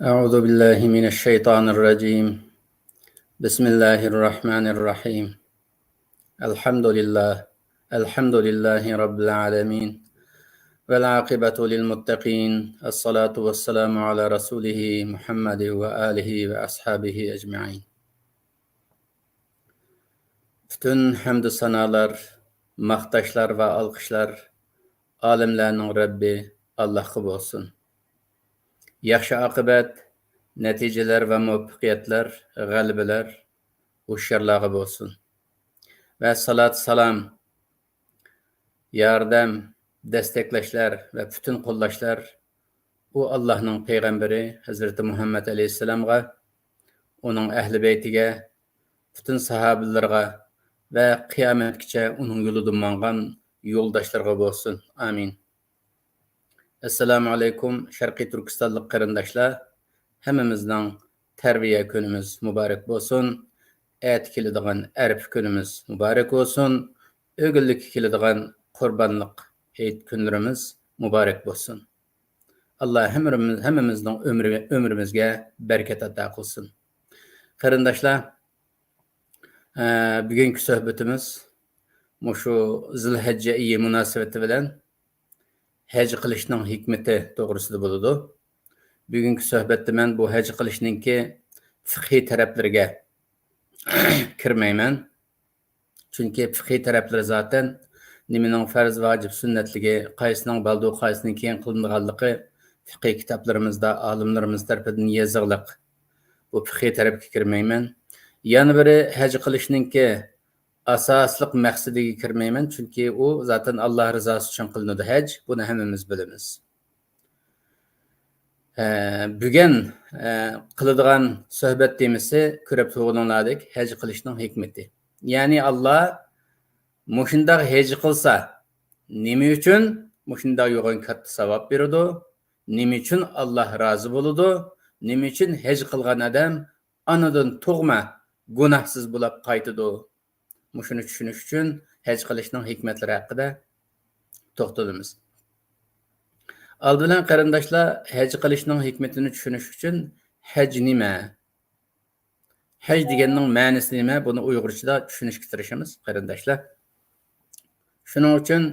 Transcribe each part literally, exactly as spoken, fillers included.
أعوذ بالله من الشيطان الرجيم. بسم الله الرحمن الرحيم. الحمد لله. الحمد لله رب العالمين. والعاقبة للمتقين. الصلاة والسلام على رسوله محمد وآله وأصحابه أجمعين. پۈتۈن ھەمدۇ سانالار، ماختاشلار ۋە ئالقىشلار ئالەملەرنىڭ رەببى ئاللاھقا بولسۇن. ياخشى ئاقىۋەت، نەتىجىلەر ۋە مۇۋەپپەقىيەتلەر، غەلىبىلەر ھوشيارلارغا بولسۇن. ۋە سالات سالام، ياردەم، دەستەكلەشلەر ۋە پۈتۈن قوللاشلار ئۇ ئاللاھنىڭ پەيغەمبىرى ھەزرىتى مۇھەممەد ئەلەيھىسسالامغا، ئۇنىڭ ئەھلى بەيتىگە، پۈتۈن ساھابىلىرىغا ۋە قىيامەتكىچە ئۇنىڭ يولىدا ماڭغان يولداشلىرىغا بولسۇن. ئامىن. ئەسسالامۇ ئەلەيكۇم، شەرقىي تۈركىستانلىق قېرىنداشلار. ھەممىمىزنىڭ تەرۋىيە كۈنىمىز مۇبارەك بولسۇن. ئەتە كېلىدىغان ئەرەپە كۈنىمىز مۇبارەك بولسۇن. ئۆگۈنلۈككە كېلىدىغان قۇربانلىق ھېيت كۈنلىرىمىز مۇبارەك بولسۇن. ئاللا ھەممىمىز-، ھەممىمىزنىڭ ئۆمرى-، ئۆمرىمىزگە بەرىكەت ئاتا قىلسۇن. قېرىنداشلار، ئە، بۈگۈنكى سۆھبىتىمىز مۇشۇ زىلھەججە ئېيى مۇناسىۋىتى بىلەن ھەج قىلىشنىڭ ھېكمىتى توغرىسىدا بولىدۇ. بۈگۈنكى سۆھبەتتە مەن بۇ ھەج قىلىشنىڭكى فىقھىي تەرەپلىرىگە كىرمەيمەن. چۈنكى پىقھىي تەرەپلىرى زاتەن نېمىنىڭ پەرز، ۋاجىپ، سۈننەتلىكى، قايسىنىڭ بالدۇر، قايسىنىڭ كېيىن قىلىنىدىغانلىقى پىقھىي كىتابلىرىمىزدا، ئالىملىرىمىز تەرىپىدىن يېزىقلىق. بۇ پىقھىي تەرەپكە كىرمەيمەن. يەنە بىرى، ھەج قىلىشنىڭكى ئاساسلىق مەقسىتىگە كىرمەيمەن، چۈنكى ئۇ زاتەن ئاللا رىزاسى ئۈچۈن قىلىنىدۇ ھەج، بۇنى ھەممىمىز بىلىمىز. ئە، بۈگۈن، ئە، قىلىدىغان سۆھبەت تېمىسى كۆرۈپ تۇرغىنىڭلاردەك ھەج قىلىشنىڭ ھېكمىتى. يەنى ئاللا مۇشۇنداق ھەج قىلسا، نېمە ئۈچۈن مۇشۇنداق يوغان كاتتا ساۋاب بېرىدۇ؟ نېمە ئۈچۈن ئاللا رازى بولىدۇ؟ نېمە ئۈچۈن ھەج قىلغان ئادەم ئانىدىن تۇغما گۇناھسىز بولاپ قايتىدۇ؟ مۇشۇنى چۈشىنىش ئۈچۈن ھەج قىلىشنىڭ ھېكمەتلىرى ھەققىدە توختىلىمىز. ئالدى بىلەن قېرىنداشلار، ھەج قىلىشنىڭ ھېكمىتىنى چۈشىنىش ئۈچۈن ھەج نېمە؟ ھەج دېگەننىڭ مەنىسى نېمە؟ بۇنى ئۇيغۇرچىدا چۈشىنىشكە تىرىشىمىز، قېرىنداشلار. شۇنىڭ ئۈچۈن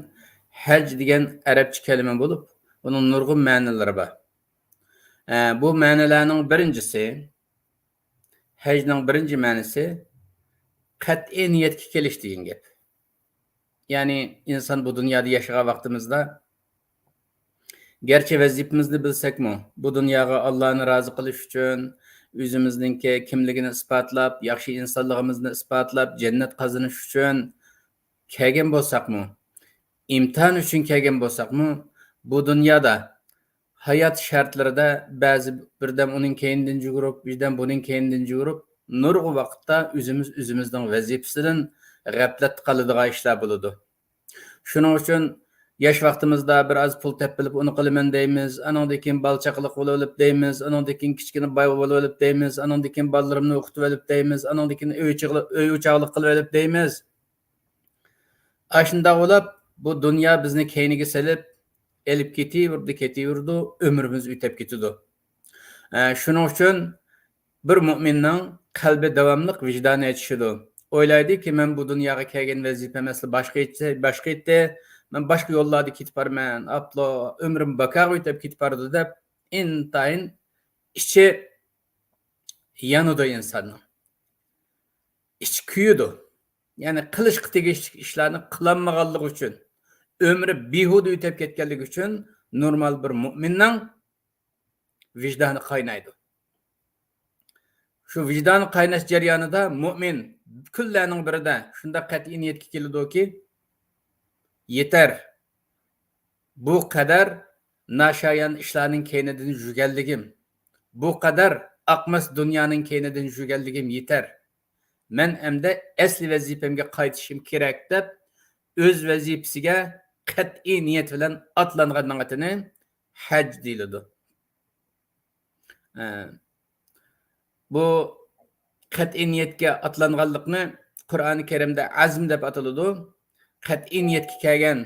ھەج دېگەن ئەرەبچە كەلىمە بولۇپ، بۇنىڭ نۇرغۇن مەنىلىرى بار. ئە، بۇ مەنىلەرنىڭ بىرىنچىسى، ھەجنىڭ بىرىنچى مەنىسى قەتئىي نىيەتكە كېلىش دېگەن گەپ. يەنى ئىنسان بۇ دۇنيادا ياشىغان ۋاقتىمىزدا گەرچە ۋەزىپىمىزنى بىلسەكمۇ، بۇ دۇنياغا ئاللانى رازى قىلىش ئۈچۈن، ئۆزىمىزنىڭكى كىملىكىنى ئىسپاتلاپ، ياخشى ئىنسانلىقىمىزنى ئىسپاتلاپ، جەننەت قازىنىش ئۈچۈن كەلگەن بولساقمۇ، ئىمتىھان ئۈچۈن كەلگەن بولساقمۇ، بۇ دۇنيادا ھايات شەرتلىرىدە بەزى بىردەم ئۇنىڭ كەينىدىن يۈگۈرۈپ، بىردەم بۇنىڭ كەينىدىن يۈگۈرۈپ، نۇرغۇن ۋاقىتتا ئۆزىمىز ئۆزىمىزنىڭ ۋەزىپىسىدىن غەپلەتتە قالىدىغان ئىشلار بولىدۇ. شۇنىڭ ئۈچۈن ياش ۋاقتىمىزدا بىر ئاز پۇل تېپىپ ئۇنى قىلىمەن دەيمىز، ئانىڭدىن كېيىن بالا چاقىلىق بولۇۋېلىپ دەيمىز، ئانىڭدىن كېيىن كىچىككىنە باي بولۇۋېلىپ دەيمىز، ئانىڭدىن كېيىن بالىلىرىمنى ئوقۇتۇۋېلىپ دەيمىز، ئانىڭدىن كېيىن ئۆي چىغلى-، ئۆي ئوچاقلىق قىلىۋېلىپ دەيمىز. ئاشۇنداق بولۇپ، بۇ دۇنيا بىزنى كەينىگە سېلىپ، ئېلىپ كېتىۋېرىدۇ، كېتىۋېرىدۇ، ئۆمرىمىز ئۆتۈپ كېتىدۇ. ئە، شۇنىڭ ئۈچۈن بىر مۆمىننىڭ قەلبى داۋاملىق ۋىجدانى ئېچىشىدۇ. ئويلايدۇكى، مەن بۇ دۇنياغا كەلگەن ۋەزىپەم ئەسلى باشقا ئىدى، باشقا ئىدى. مەن باشقا يوللاردا كېتىپ بارىمەن، ئاپلا ئۆمرۈم بىكارغا ئۆتۈپ كېتىپ بارىدۇ دەپ، ئىنتايىن ئىچى يانىدۇ ئىنساننىڭ. ئىچى كۆيىدۇ. يەنى قىلىشقا تېگىشلىك ئىشلارنى قىلالمىغانلىقى ئۈچۈن، ئۆمرى بىھۇدە ئۆتۈپ كەتكەنلىكى ئۈچۈن نورمال بىر مۆمىننىڭ ۋىجدانى قاينايدۇ. شۇ ۋىجدانى قايناش جەريانىدا مۆمىن كۈنلەرنىڭ بىرىدە شۇنداق قەتئىي نىيەتكە كېلىدۇكى، يېتەر! بۇ قەدەر ناشايان ئىشلارنىڭ كەينىدىن يۈرگەنلىكىم، بۇ قەدەر ئاقماس دۇنيانىڭ كەينىدىن يۈرگەنلىكىم يېتەر. مەن ئەمدى ئەسلى ۋەزىپەمگە قايتىشىم كېرەك، دەپ، ئۆز ۋەزىپىسىگە قەتئىي نىيەت بىلەن ئاتلانغاننىڭ ئاتىنى ھەج دېيىلىدۇ. ئە، بۇ قەتئىي نىيەتكە ئاتلانغانلىقنى قۇرئانى كەرىمدە ئەزم دەپ ئاتىلىدۇ. قەتئىي نىيەتكە كەلگەن،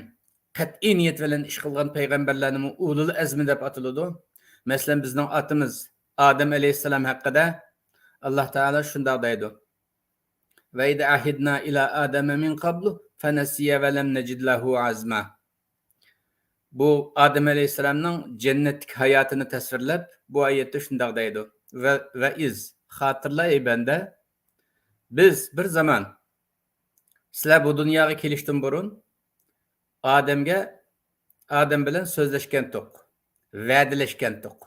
قەتئىي نىيەت بىلەن ئىش قىلغان پەيغەمبەرلەرنىمۇ ئۇلۇل ئەزمى دەپ ئاتىلىدۇ. مەسىلەن، بىزنىڭ ئاتىمىز ئادەم ئەلەيھىسسالام ھەققىدە ئاللا تائالا شۇنداق دەيدۇ: «وَإِذْ عَهِدْنَا إِلَىٰ آدَمَ مِنْ قَبْلُ فَنَسِيَ وَلَمْ نَجِدْ لَهُ عَزْمًا.» بۇ ئادەم ئەلەيھىسسالامنىڭ جەننەتتىكى ھاياتىنى تەسۋىرلەپ، بۇ ئايەتتە شۇنداق دەيدۇ: «ۋە، ۋە ئىز، خاتىرىلا، ئەي بەندە، بىز بىر زامان، سىلەر بۇ دۇنياغا كېلىشتىن بۇرۇن، ئادەمگە، ئادەم بىلەن سۆزلەشكەنتۇق، ۋەدىلەشكەنتۇق.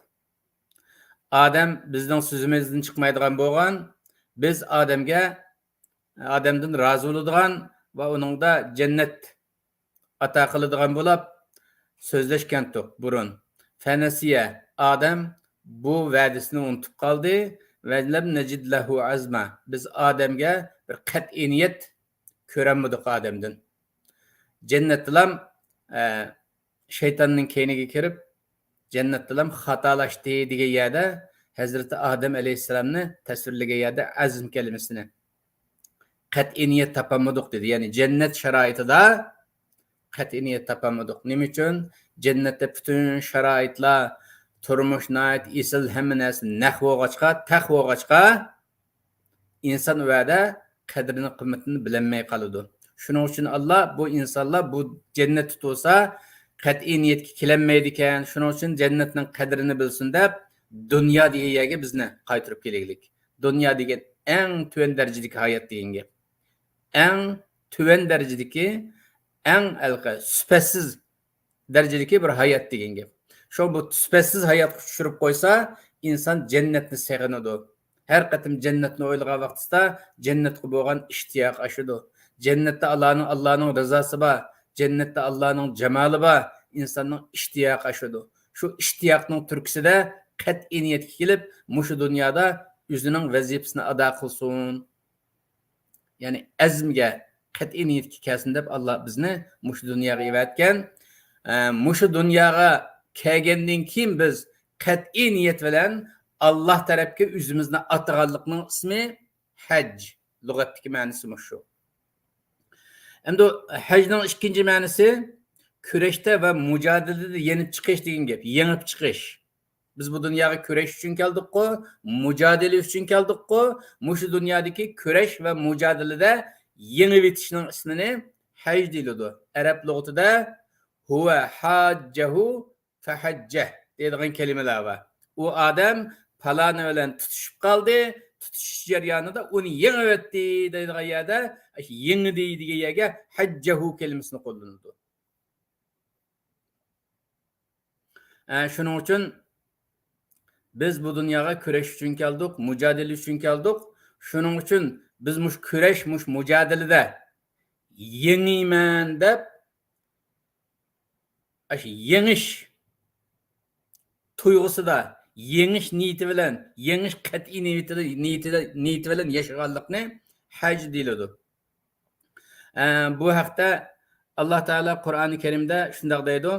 ئادەم بىزنىڭ سۆزىمىزدىن چىقمايدىغان بولغان، بىز ئادەمگە، ئادەمدىن رازى بولىدىغان ۋە ئۇنىڭدا جەننەت ئاتا قىلىدىغان بولاپ سۆزلەشكەنتۇق بۇرۇن. فەنەسىيە، ئادەم بۇ ۋەدىسىنى ئۇنتۇپ قالدى. ۋەلەم نەجىد لەھۇ ئەزما، بىز ئادەمگە بىر قەتئىي نىيەت كۆرەلمىدۇق ئادەمدىن.» جەننەتتىلام، ئە، شەيتاننىڭ كەينىگە كىرىپ، جەننەتتىلام خاتالاشتى دېگەن يەردە ھەزرىتى ئادەم ئەلەيھىسسالامنى تەسۋىرلىگەن يەردە ئەزم كەلىمىسىنى، قەتئىي نىيەت تاپالمىدۇق دېدى. يەنى جەننەت شارائىتىدا قەتئىي نىيەت تاپالمىدۇق. نېمە ئۈچۈن؟ جەننەتتە پۈتۈن شارائىتلار، تۇرمۇش ناھايىتى ئېسىل، ھەممە نەرسە نەق بولغاچقا، تەق بولغاچقا، ئىنسان ئۇ يەردە قەدرىنى، قىممىتىنى بىلەلمەي قالىدۇ. شۇنىڭ ئۈچۈن ئاللا بۇ ئىنسانلار بۇ جەننەتتە تۇرسا قەتئىي نىيەتكە كېلەلمەيدىكەن، شۇنىڭ ئۈچۈن جەننەتنىڭ قەدرىنى بىلسۇن دەپ، دۇنيا دېگەن يەرگە بىزنى قايتۇرۇپ كېلەيلىك. دۇنيا دېگەن ئەڭ تۆۋەن دەرىجىدىكى ھايات دېگەن گەپ. ئەڭ تۆۋەن دەرىجىدىكى، ئەڭ ھېلىقى سۈپەتسىز دەرىجىدىكى بىر ھايات دېگەن گەپ. شۇ بۇ سۈپەتسىز ھاياتقا چۈشۈرۈپ قويسا، ئىنسان جەننەتنى سېغىنىدۇ. ھەر قېتىم جەننەتنى ئويلىغان ۋاقتىدا جەننەتكە بولغان ئىشتىياق ئاشىدۇ. جەننەتتە ئاللانىڭ، ئاللانىڭ رىزاسى بار، جەننەتتە ئاللانىڭ جامالى بار، ئىنساننىڭ ئىشتىياقى ئاشىدۇ. شۇ ئىشتىياقنىڭ تۈرتكىسىدە قەتئىي نىيەتكە كېلىپ، مۇشۇ دۇنيادا ئۆزىنىڭ ۋەزىپىسىنى ئادا قىلسۇن. يەنى ئەزمگە، قەتئىي نىيەتكە كەلسۇن دەپ ئاللا بىزنى مۇشۇ دۇنياغا ئەۋەتكەن. ئە، مۇشۇ دۇنياغا كەلگەندىن كېيىن بىز قەتئىي نىيەت بىلەن ئاللا تەرەپكە ئۆزىمىزنى ئاتىغانلىقنىڭ ئىسمى ھەج. لۇغەتتىكى مەنىسى مۇشۇ. ئەمدى ھەجنىڭ ئىككىنچى مەنىسى كۈرەشتە ۋە مۇجادىلىدە يېنىپ چىقىش دېگەن گەپ، يېڭىپ چىقىش. بىز بۇ دۇنياغا كۈرەش ئۈچۈن كەلدۇققۇ، مۇجادىلە ئۈچۈن كەلدۇققۇ، مۇشۇ دۇنيادىكى كۈرەش ۋە مۇجادىلىدە يېڭىۋېتىشنىڭ ئىسمىنى ھەج دېيىلىدۇ. ئەرەب لۇغىتىدە ھۇۋە ھاججەھۇ فەھەججەھ دەيدىغان كەلىمىلەر بار. ئۇ ئادەم پالانى بىلەن تۇتۇشۇپ قالدى، تۇتۇشۇش جەريانىدا ئۇنى يېڭىۋەتتى دەيدىغان يەردە، يېڭىدى دېگەن يەرگە ھەججەھۇ كەلىمىسىنى قوللىنىدۇ. ئە، شۇنىڭ ئۈچۈن بىز بۇ دۇنياغا كۈرەش ئۈچۈن كەلدۇق، مۇجادىلە ئۈچۈن كەلدۇق. شۇنىڭ ئۈچۈن بىز مۇشۇ كۈرەش، مۇشۇ مۇجادىلىدە يېڭىمەن دەپ، ئاشۇ يېڭىش تۇيغۇسىدا، يېڭىش نىيىتى بىلەن، يېڭىش قەتئىي نىيىتى، نىيىتى، نىيىتى بىلەن ياشىغانلىقنى ھەج دېيىلىدۇ. ئە، بۇ ھەقتە ئاللا تائالا قۇرئانى كەرىمدە شۇنداق دەيدۇ،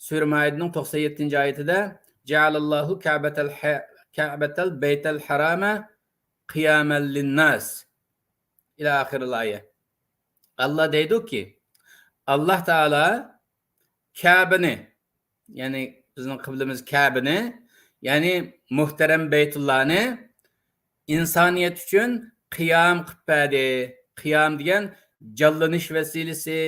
سۈرە مائىدىنىڭ توقسان يەتتىنچى ئايىتىدە، جەئەلەللاھۇ كەبەتەل ھە-، كەبەتەل بەيتەل ھەرامە قىيامەن لىنناس. ئىلە ئاخىرىل ئايە. ئاللا دەيدۇكى، ئاللا تائالا كەبىنى، يەنى بىزنىڭ قىبلىمىز كەبىنى، يەنى مۇھتەرەم بەيتۇللانى ئىنسانىيەت ئۈچۈن قىيام قىلىپ بەردى. قىيام دېگەن جانلىنىش ۋەسىلىسى،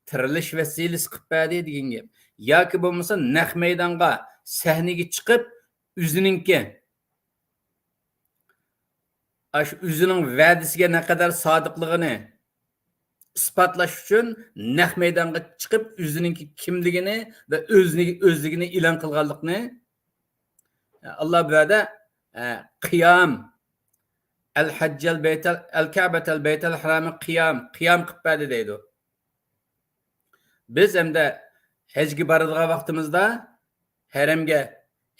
تىرىلىش ۋەسىلىسى قىلىپ بەردى دېگەن گەپ. ياكى بولمىسا نەق مەيدانغا، سەھنىگە چىقىپ، ئۆزىنىڭكى، ئاشۇ ئۆزىنىڭ ۋەدىسىگە نەقەدەر سادىقلىقىنى ئىسپاتلاش ئۈچۈن نەق مەيدانغا چىقىپ، ئۆزىنىڭكى كىملىكىنى ۋە ئۆزىنى، ئۆزلۈكىنى ئېلان قىلغانلىقىنى ئاللا بۇ يەردە، ئە، قىيام، ئەل ھەججەل بەيتەل، ئەل كەبەتەل بەيتەل ھەرامى قىيام، قىيام قىلىپ بەردى دەيدۇ. بىز ئەمدى ھەجگە بارىدىغان ۋاقتىمىزدا، ھەرەمگە،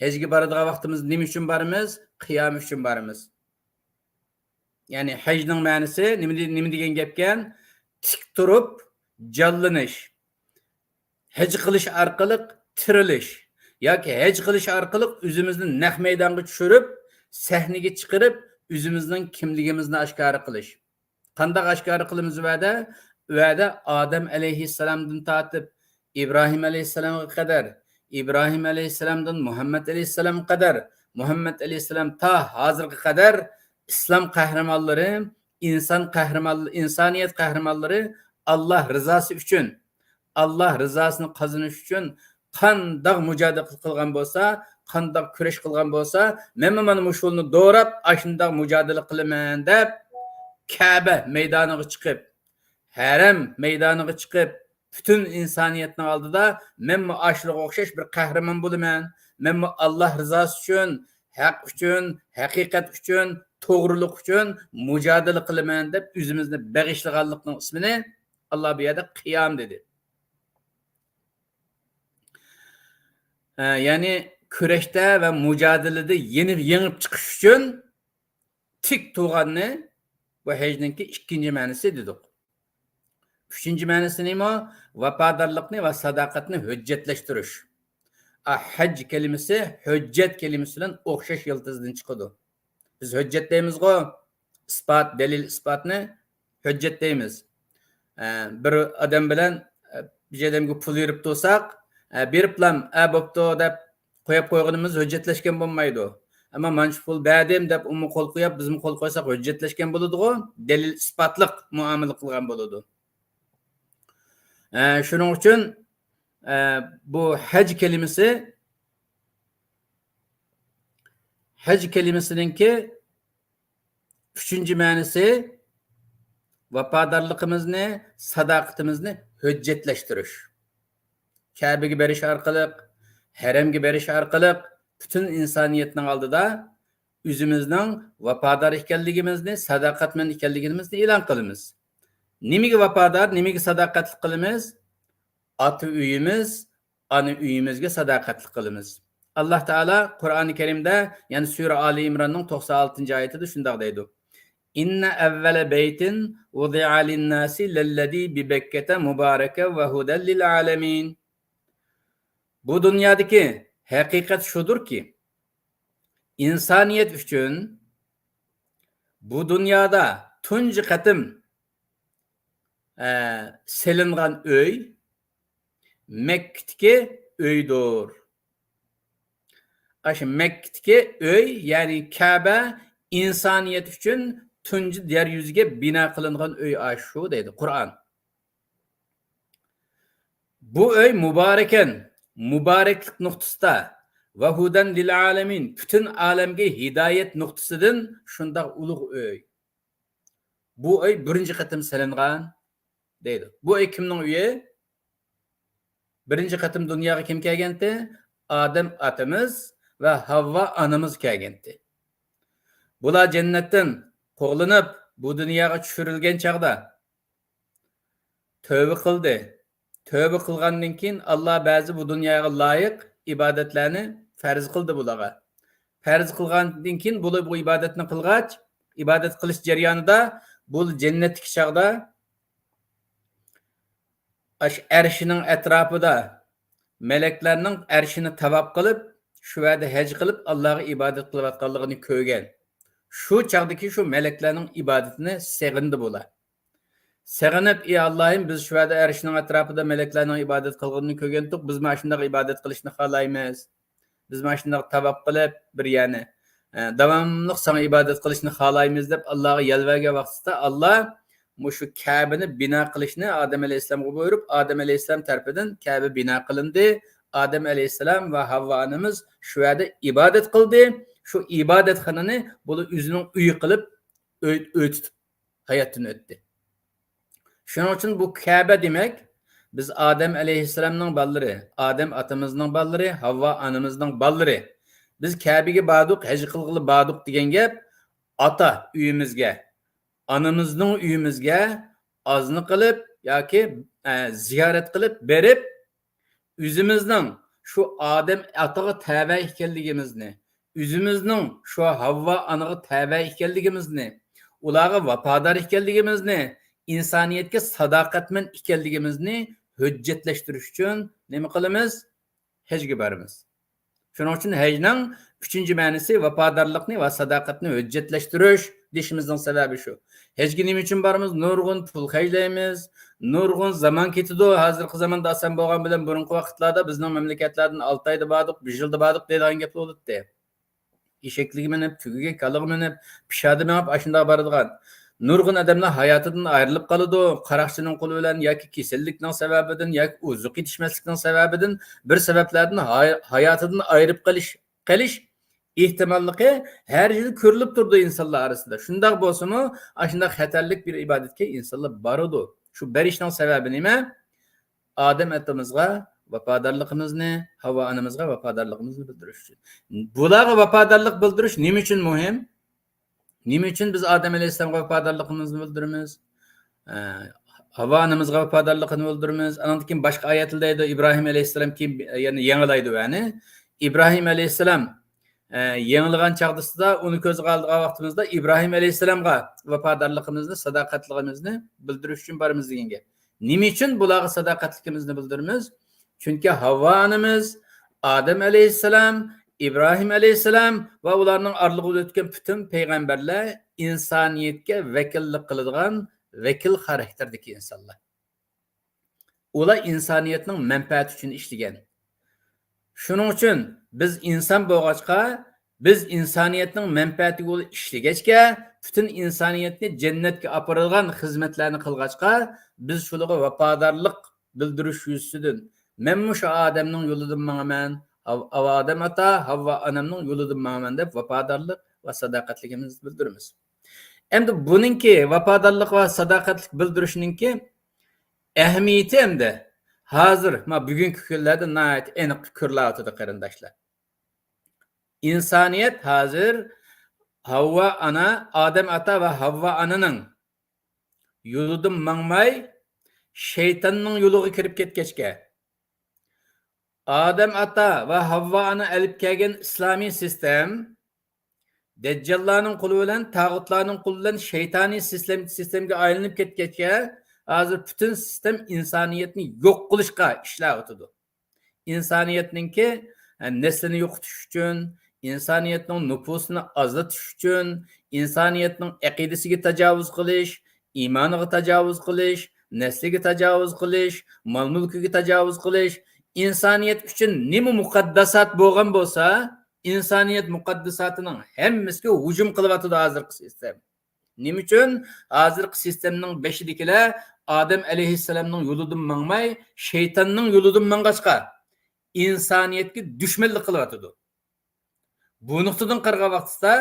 ھەجگە بارىدىغان ۋاقتىمىزدا نېمە ئۈچۈن بارىمىز؟ قىيام ئۈچۈن بارىمىز. يەنى ھەجنىڭ مەنىسى نېمە دې-، نېمە دېگەن گەپكەن؟ تىك تۇرۇپ جانلىنىش. ھەج قىلىش ئارقىلىق تىرىلىش. ياكى ھەج قىلىش ئارقىلىق ئۆزىمىزنى نەق مەيدانغا چۈشۈرۈپ، سەھنىگە چىقىرىپ، ئۆزىمىزنىڭ كىملىكىمىزنى ئاشكارا قىلىش. قانداق ئاشكارا قىلىمىز ئۇ يەردە؟ ئۇ يەردە ئادەم ئەلەيھىسسالامدىن تارتىپ ئىبراھىم ئەلەيھىسسالامغا قەدەر، ئىبراھىم ئەلەيھىسسالامدىن مۇھەممەد ئەلەيھىسسالامغا قەدەر، مۇھەممەد ئەلەيھىسسالام تا ھازىرغا قەدەر ئىسلام قەھرىمانلىرى، ئىنسان قەھرىمان، ئىنسانىيەت قەھرىمانلىرى ئاللا رىزاسى ئۈچۈن، ئاللا رىزاسىنى قازىنىش ئۈچۈن قانداق مۇجادىلە قىلغان بولسا، قانداق كۈرەش قىلغان بولسا، مەنمۇ مانا مۇشۇ يولنى دوراپ، ئاشۇنداق مۇجادىلە قىلىمەن دەپ، كەبە مەيدانىغا چىقىپ، ھەرەم مەيدانىغا چىقىپ، پۈتۈن ئىنسانىيەتنىڭ ئالدىدا مەنمۇ ئاشۇلارغا ئوخشاش بىر قەھرىمان بولىمەن، مەنمۇ ئاللا رىزاسى ئۈچۈن، ھەق ئۈچۈن، ھەقىقەت ئۈچۈن، توغرىلىق ئۈچۈن مۇجادىلە قىلىمەن دەپ ئۆزىمىزنى بېغىشلىغانلىقنىڭ ئىسمىنى ئاللا بۇ يەردە قىيام دېدى. ھە، يەنى كۈرەشتە ۋە مۇجادىلىدە يېنىپ، يېڭىپ چىقىش ئۈچۈن تىك تۇرغاننى بۇ ھەجنىڭكى ئىككىنچى مەنىسى دېدۇق. ئۈچىنچى مەنىسى نېمە؟ ۋاپادارلىقنى ۋە ساداقەتنى ھۆججەتلەشتۈرۈش. ئا، ھەج كەلىمىسى ھۆججەت كەلىمىسى بىلەن ئوخشاش يىلتىزدىن چىقىدۇ. بىز ھۆججەت دەيمىزغۇ، ئىسپات، دەلىل ئىسپاتنى ھۆججەت دەيمىز. ئە، بىر ئادەم بىلەن، ئە، بىر ئادەمگە پۇل بېرىپ تۇرساق، ئە، بېرىپلام، ئە، بوپتۇ دەپ قويۇپ قويغىنىمىز ھۆججەتلەشكەن بولمايدۇ. ئەمما مانچە پۇل بەردىم دەپ ئۇمۇ قول قويۇپ، بىزمۇ قول قويساق ھۆججەتلەشكەن بولىدىغۇ، دەلىل ئىسپاتلىق مۇئامىلە قىلغان بولىدۇ. ئە، شۇنىڭ ئۈچۈن، ئە، بۇ ھەج كەلىمىسى، ھەج كەلىمىسىنىڭكى ئۈچىنچى مەنىسى، ۋاپادارلىقىمىزنى، ساداقىتىمىزنى ھۆججەتلەشتۈرۈش. كەبىگە بېرىش ئارقىلىق، ھەرەمگە بېرىش ئارقىلىق پۈتۈن ئىنسانىيەتنىڭ ئالدىدا ئۆزىمىزنىڭ ۋاپادار ئىكەنلىكىمىزنى، ساداقەتمەن ئىكەنلىكىمىزنى ئېلان قىلىمىز. نېمىگە ۋاپادار، نېمىگە ساداقەتلىك قىلىمىز؟ ئاتا ئۆيىمىز، ئانا ئۆيىمىزگە ساداقەتلىك قىلىمىز. ئاللا تائالا قۇرئانى كەرىمدە، يەنى سۈرە ئالى ئىمراننىڭ توقسان ئالتىنچى ئايىتىدە شۇنداق دەيدۇ: إن أول بيت وضع للناس للذي ببكة مباركا وهدى للعالمين. بۇ دۇنيادىكى ھەقىقەت شۇدۇركى، ئىنسانىيەت ئۈچۈن بۇ دۇنيادا تۇنجى قېتىم، ئە، سېلىنغان ئۆي مەككىدىكى ئۆيدۇر. ئاشۇ مەككىدىكى ئۆي، يەنى كەبە ئىنسانىيەت ئۈچۈن تۇنجى يەر يۈزىگە بىنا قىلىنغان ئۆي ئاشۇ دەيدۇ قۇرئان. بۇ ئۆي مۇبارەكەن، مۇبارەكلىك نۇقتىسىدا، ۋە ھۇدەن لىل ئالەمىن، پۈتۈن ئالەمگە ھىدايەت نۇقتىسىدىن شۇنداق ئۇلۇغ ئۆي. بۇ ئۆي بىرىنچى قېتىم سېلىنغان دەيدۇ. بۇ ئۆي كىمنىڭ ئۆيى؟ بىرىنچى قېتىم دۇنياغا كىم كەلگەنتى؟ ئادەم ئاتىمىز ۋە ھەۋۋا ئانىمىز كەلگەنتى. بۇلار جەننەتتىن قوغلىنىپ، بۇ دۇنياغا چۈشۈرۈلگەن چاغدا تۆۋە قىلدى. تۆۋە قىلغاندىن كېيىن، ئاللا بەزى بۇ دۇنياغا لايىق ئىبادەتلەرنى پەرز قىلدى بۇلارغا. پەرز قىلغاندىن كېيىن، بۇلار بۇ ئىبادەتنى قىلغاچ، ئىبادەت قىلىش جەريانىدا بۇ جەننەتتىكى چاغدا ئاشۇ ئەرشىنىڭ ئەتراپىدا مەلەكلەرنىڭ ئەرشىنى تاۋاپ قىلىپ، شۇ يەردە ھەج قىلىپ، ئاللاغا ئىبادەت قىلىۋاتقانلىقىنى كۆرگەن. شۇ چاغدىكى شۇ مەلەكلەرنىڭ ئىبادىتىنى سېغىندى بۇلار. سېغىنىپ، ئى ئاللاھىم، بىز شۇ يەردە ئەرشنىڭ ئەتراپىدا مەلەكلەرنىڭ ئىبادەت قىلغىنىنى كۆرگەنتۇق، بىز مانا شۇنداق ئىبادەت قىلىشنى خالايمىز. بىز مانا شۇنداق تاۋاپ قىلىپ، بىر يەنى، ئە، داۋاملىق ساڭا ئىبادەت قىلىشنى خالايمىز دەپ ئاللاغا يالۋەرگەن ۋاقتىدا، ئاللا مۇشۇ كەبىنى بىنا قىلىشنى ئادەم ئەلەيھىسسالامغا بۇيرۇپ، ئادەم ئەلەيھىسسالام تەرىپىدىن كەبە بىنا قىلىندى. ئادەم ئەلەيھىسسالام ۋە ھەۋۋا ئانىمىز شۇ يەردە ئىبادەت قىلدى. شۇ ئىبادەتخانىنى بۇلار ئۆزىنىڭ ئۆيى قىلىپ، ئۆي، ئۆي تۇتۇپ ھاياتتىن ئۆتتى. شۇنىڭ ئۈچۈن بۇ كەبە دېمەك، بىز ئادەم ئەلەيھىسسالامنىڭ بالىلىرى، ئادەم ئاتىمىزنىڭ بالىلىرى، ھەۋۋا ئانىمىزنىڭ بالىلىرى. بىز كەبىگە باردۇق، ھەج قىلغىلى باردۇق دېگەن گەپ ئاتا ئۆيىمىزگە، ئانىمىزنىڭ ئۆيىمىزگە ئازنى قىلىپ ياكى، ئە، زىيارەت قىلىپ بېرىپ، ئۆزىمىزنىڭ شۇ ئادەم ئاتىغا تەۋە ئىكەنلىكىمىزنى، ئۆزىمىزنىڭ شۇ ھەۋۋا ئانىغا تەۋە ئىكەنلىكىمىزنى، ئۇلارغا ۋاپادار ئىكەنلىكىمىزنى، ئىنسانىيەتكە ساداقەتمەن ئىكەنلىكىمىزنى ھۆججەتلەشتۈرۈش ئۈچۈن نېمە قىلىمىز؟ ھەجگە بارىمىز. شۇنىڭ ئۈچۈن ھەجنىڭ ئۈچىنچى مەنىسى ۋاپادارلىقنى ۋە ساداقەتنى ھۆججەتلەشتۈرۈش دېيىشىمىزنىڭ سەۋەبى شۇ. ھەجگە نېمە ئۈچۈن بارىمىز؟ نۇرغۇن پۇل خەجلەيمىز، نۇرغۇن زامان كېتىدۇ. ھازىرقى زاماندا ئاسان بولغان بىلەن بۇرۇنقى ۋاقىتلاردا بىزنىڭ مەملىكەتلەردىن ئالتە ئايدا باردۇق، بىر يىلدا باردۇق دەيدىغان گەپلەر بولاتتى. ئېشەكلىككە مىنىپ، تۈگىگە، كالىغا مىنىپ، پىشادا مېڭىپ، ئاشۇنداق بارىدىغان. نۇرغۇن ئادەملەر ھاياتىدىن ئايرىلىپ قالىدۇ. قاراقچىنىڭ قولى بىلەن ياكى كېسەللىكنىڭ سەۋەبىدىن ياكى ئوزۇق يېتىشمەسلىكنىڭ سەۋەبىدىن، بىر سەۋەبلەردىن ھاي-، ھاياتىدىن ئايرىپ قېلىش، قېلىش ئېھتىماللىقى ھەر يىل كۆرۈلۈپ تۇرىدۇ ئىنسانلار ئارىسىدا. شۇنداق بولسىمۇ، ئاشۇنداق خەتەرلىك بىر ئىبادەتكە ئىنسانلار بارىدۇ. شۇ بېرىشنىڭ سەۋەبى نېمە؟ ئادەم ئاتىمىزغا ۋاپادارلىقىمىزنى، ھاۋۋا ئانىمىزغا ۋاپادارلىقىمىزنى بىلدۈرۈش ئۈچۈن. بۇلارغا ۋاپادارلىق بىلدۈرۈش نېمە ئۈچۈن مۇھىم؟ نېمە ئۈچۈن بىز ئادەم ئەلەيھىسسالامغا ۋاپادارلىقىمىزنى بىلدۈرىمىز؟ ئە، ھاۋۋا ئانىمىزغا ۋاپادارلىقىنى بىلدۈرىمىز. ئانىڭدىن كېيىن باشقا ئايەتلەردە دەيدۇ، ئىبراھىم ئەلەيھىسسالام كېيىن يەنە يېڭىلايدۇ، يەنى ئىبراھىم ئەلەيھىسسالام، ئە، يېڭىلىغان چاغدىسىدا ئۇنى كۆزگە ئالىدىغان ۋاقتىمىزدا ئىبراھىم ئەلەيھىسسالامغا ۋاپادارلىقىمىزنى، ساداقەتلىكىمىزنى بىلدۈرۈش ئۈچۈن بارىمىز دېگەن گەپ. نېمە ئۈچۈن بۇلارغا ساداقەتلىكىمىزنى بىلدۈرىمىز؟ چۈنكى ھاۋۋا ئانىمىز، ئادەم ئەلەيھىسسالام، ئىبراھىم ئەلەيھىسسالام ۋە ئۇلارنىڭ ئارىلىقىدا ئۆتكەن پۈتۈن پەيغەمبەرلەر ئىنسانىيەتكە ۋەكىللىك قىلىدىغان ۋەكىل خاراكتېردىكى ئىنسانلار. ئۇلار ئىنسانىيەتنىڭ مەنپەئەتى ئۈچۈن ئىشلىگەن. شۇنىڭ ئۈچۈن بىز ئىنسان بولغاچقا، بىز ئىنسانىيەتنىڭ مەنپەئەتىگە ئىشلىگەچكە، پۈتۈن ئىنسانىيەتنى جەننەتكە ئاپىرىدىغان خىزمەتلەرنى قىلغاچقا، بىز شۇلارغا ۋاپادارلىق بىلدۈرۈش يۈزىسىدىن، مەنمۇ شۇ ئادەمنىڭ يولىدىن ماڭىمەن، ھاۋ-، ئاۋ-، ئادەم ئاتا، ھاۋۋا ئانامنىڭ يولىدىن ماڭىمەن دەپ ۋاپادارلىق ۋە ساداقەتلىكىمىزنى بىلدۈرىمىز. ئەمدى بۇنىڭكى ۋاپادارلىق ۋە ساداقەتلىك بىلدۈرۈشنىڭكى ئەھمىيىتى ئەمدى ھازىر، ما، بۈگۈنكى كۈنلەردە ناھايىتى ئېنىق كۆرۈلۈۋاتىدۇ، قېرىنداشلار. ئىنسانىيەت ھازىر ھاۋۋا ئانا، ئادەم ئاتا ۋە ھاۋۋا ئانىنىڭ يولىدىن ماڭماي، شەيتاننىڭ يولىغا كىرىپ كەتكەچكە، ئادەم ئاتا ۋە ھاۋۋا ئانا ئېلىپ كەلگەن ئىسلامىي سىستېم، دەججاللارنىڭ قولى بىلەن، تاغۇتلارنىڭ قولى بىلەن شەيتانىي سىستېم، سىستېمگە ئايلىنىپ كەتكەچكە، ھازىر پۈتۈن سىستېم ئىنسانىيەتنى يوق قىلىشقا ئىشلەۋاتىدۇ. ئىنسانىيەتنىڭكى، ئە، نەسلىنى يوقىتىش ئۈچۈن، ئىنسانىيەتنىڭ نوپۇسىنى ئازلىتىش ئۈچۈن، ئىنسانىيەتنىڭ ئەقىدىسىگە تاجاۋۇز قىلىش، ئىمانىغا تاجاۋۇز قىلىش، نەسلىگە تاجاۋۇز قىلىش، مال-مۈلكىگە تاجاۋۇز قىلىش، ئىنسانىيەت ئۈچۈن نېمە مۇقەدداسات بولغان بولسا، ئىنسانىيەت مۇقەدداساتىنىڭ ھەممىسىگە ھۇجۇم قىلىۋاتىدۇ ھازىرقى سىستېم. نېمە ئۈچۈن؟ ھازىرقى سىستېمنىڭ بېشىدىكىلەر ئادەم ئەلەيھىسسالامنىڭ يولىدىن ماڭماي، شەيتاننىڭ يولىدىن ماڭغاچقا، ئىنسانىيەتكە دۈشمەنلىك قىلىۋاتىدۇ. بۇ نۇقتىدىن قارىغان ۋاقتىدا